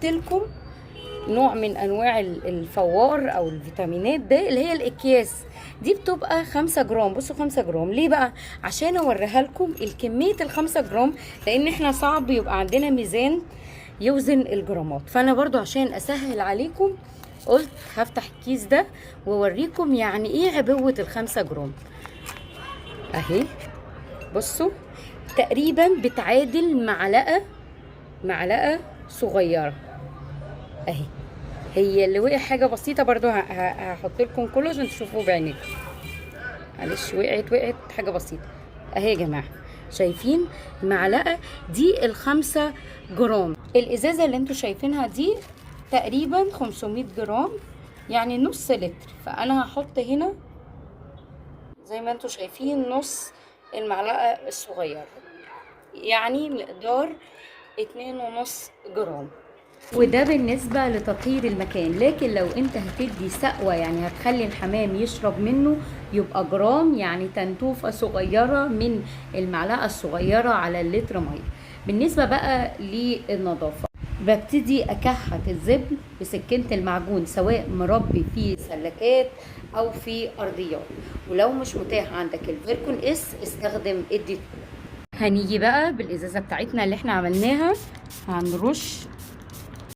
جبت لكم نوع من انواع الفوار او الفيتامينات ده اللي هي الاكياس دي، بتبقى 5 جرام. بصوا 5 جرام ليه بقى؟ عشان اوريها لكم الكمية ال5 جرام، لان احنا صعب يبقى عندنا ميزان يوزن الجرامات، فانا برضو عشان اسهل عليكم قلت هفتح الكيس ده واوريكم يعني ايه عبوة ال5 جرام. اهي بصوا تقريبا بتعادل معلقة صغيرة اهي. هي اللي وقع حاجة بسيطة برضو، هحط لكم كله عشان تشوفوه بعينيكم. معلش وقعت حاجة بسيطة اهي يا جماعة. شايفين معلقة دي ال5 جرام. الازازة اللي انتوا شايفينها دي تقريبا 500 جرام، يعني نص لتر. فانا هحط هنا زي ما انتوا شايفين نص المعلقة الصغيرة، يعني مقدار 2.5 جرام. وده بالنسبة لتطهير المكان. لكن لو انت هتدي سقوة، يعني هتخلي الحمام يشرب منه، يبقى جرام، يعني تنتوفة صغيرة من المعلقة الصغيرة على اللتر مية. بالنسبة بقى للنظافة، ببتدي اكحت الزبل بسكينة المعجون، سواء مربي في سلكات او في ارضيات. ولو مش متاح عندك الفيركون اس، استخدم الديتول. هنيجي بقى بالازازة بتاعتنا اللي احنا عملناها، هنرش